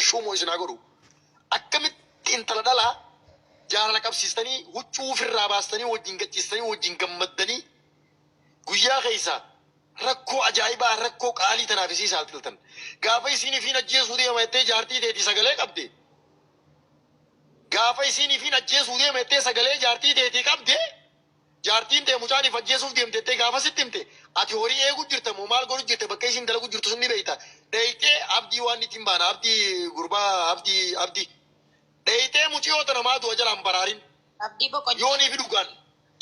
shuumoo isin haa godhu. Akkamitti intala dhalaa jaalala qabsiistanii huccuu ofirraa baastanii wajjin gachiistanii wajjin gammaddanii guyyaa keessa rakkoo ajaa'ibaa rakkoo qaalii tanaaf isii saaxiltan. Gaafa isiin ifiin ajjeesuu deema jettee jaartii teetii sagalee qabde, gaafa isiin ifiin ajjeesuu deema jettee sagalee jaartii teetii qabde, jaartiin tee mucaan if ajjeesuuf deemte jettee gaafa sitti himte, ati horii eegu jirta moo maal godhu jirte, bakka isiin dalagu jirtu sun ni beekta. Dheeyxee Abdii waan itti hin baana, Abdii gurbaa, Abdii Abdii. Dheeyxee muciyoo tana maa du'a jalaan baraarin. Abdii boqochuu. Yoonii fi dhugaan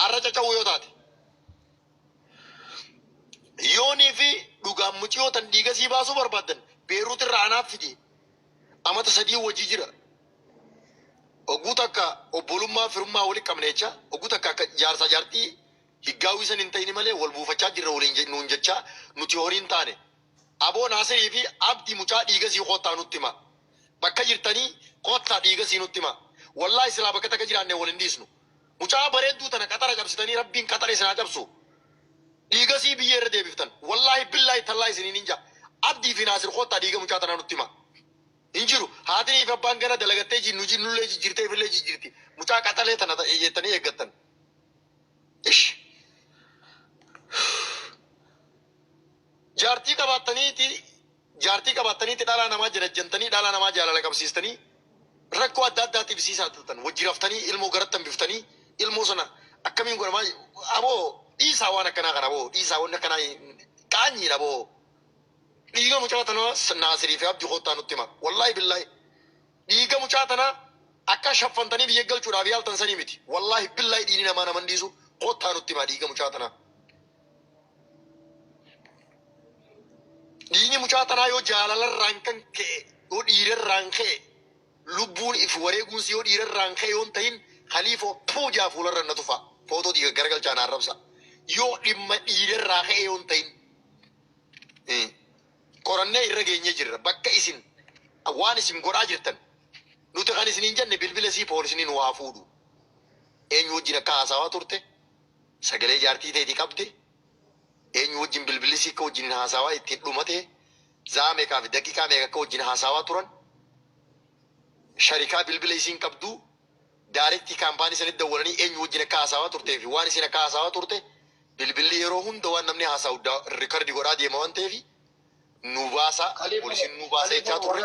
arra caca'uu yoo taate. Yoonii fi dhugaan muciyoo tan dhiiga sii baasuu barbaaddan, Beeruut irraa anaaf fidi. Amata 3 wajii jira. Ogguu takka obbolummaa firummaa wali qabna jecha, ogguu takka akka jaarsaa jaartii higgaawwii san hin ta'ini malee wal buufachaa jirra waliin nuun jechaa, nuti horii hin taane. Aboo Naasirii fi Abdi, mucaa dhiiga sii koottaa nutti himaa. Bakka jirtanii koottaa dhiiga sii nutti himaa. Wallaahi silaa bakka takka jiraanne wal hin dhiisnu. Mucaa bareedduu tana qaxara cabsitanii, Rabbiin qaxara isin haa cabsu. Dhiiga sii biyyee irra deebiftan. Wallaahi billaahi tallaahi isiniin hin ja'a. Abdii fi Naasir, koottaa dhiiga mucaa tanaa nutti himaa. Hin jiru. Haatinii fi abbaan gana dalagattee nu nullee jijjiirtee ifillee jijjiirti. Mucaa qaxalee tana jettanii eeggattan. Ish. Jaartii qabaattaniiti, jaartii qabaattaniiti dhalaa namaa janajjantanii, dhalaa namaa jaalala qabsiistanii, rakkoo adda addaatiif isii saaxiltan, wajji raftanii ilmoo garatti hambiftanii, ilmoo sana akkamiin godhamaa? Aboo dhiisaa waan akkanaa kana, aboo dhiisaa, wanni akkanaa qaanyiidha. Aboo dhiiga mucaa tanaa, Naasirii fi Abdi, koottaa nutti hima. Wallaahi billaahi dhiiga mucaa tanaa akka shaffantanii biyya galchuudhaaf yaaltan sanii miti. Wallaahi billaahi dhiigni namaa naman dhiisu. Koottaa nutti hima dhiiga mucaa tanaa. Dhiigni mucaa tanaa yoo jaalalarraan kan ka'e, yoo dhiirarraan ka'e, lubbuun if wareeguunsi yoo dhiirarraan ka'e yoo hin ta'in, Khaliifoo puu jaa fuularra na tufa, footoo dhiiga garagalchaa na arrabsa. Yoo dhimma dhiirarraa ka'e yoo hin ta'in, qorannee irra geenyee jirra bakka isin waan isin godhaa jirtan. Nuti kan isin hin jenne, bilbila sii poolisni nu haa fuudhu. Eenyu wajjin akka haasawaa turte, sagalee jaartii teetii qabde, eenyu wajjin bilbilli sii akka wajjin haasawaa ittiin dhumate, zaa meeqaa fi daqiiqaa meeqa akka wajjin haasawaa turan, sharikaa bilbila isiin qabdu, daarektii kaampaanii sanitti dawwalanii eenyu wajjin akka haasawaa turtee fi waan isin akka haasawaa turte, bilbilli yeroo hunda waan namni haasawu record godhaa deema waan ta'eef, nu baasa, poolisiin nu baasa jechaa turre.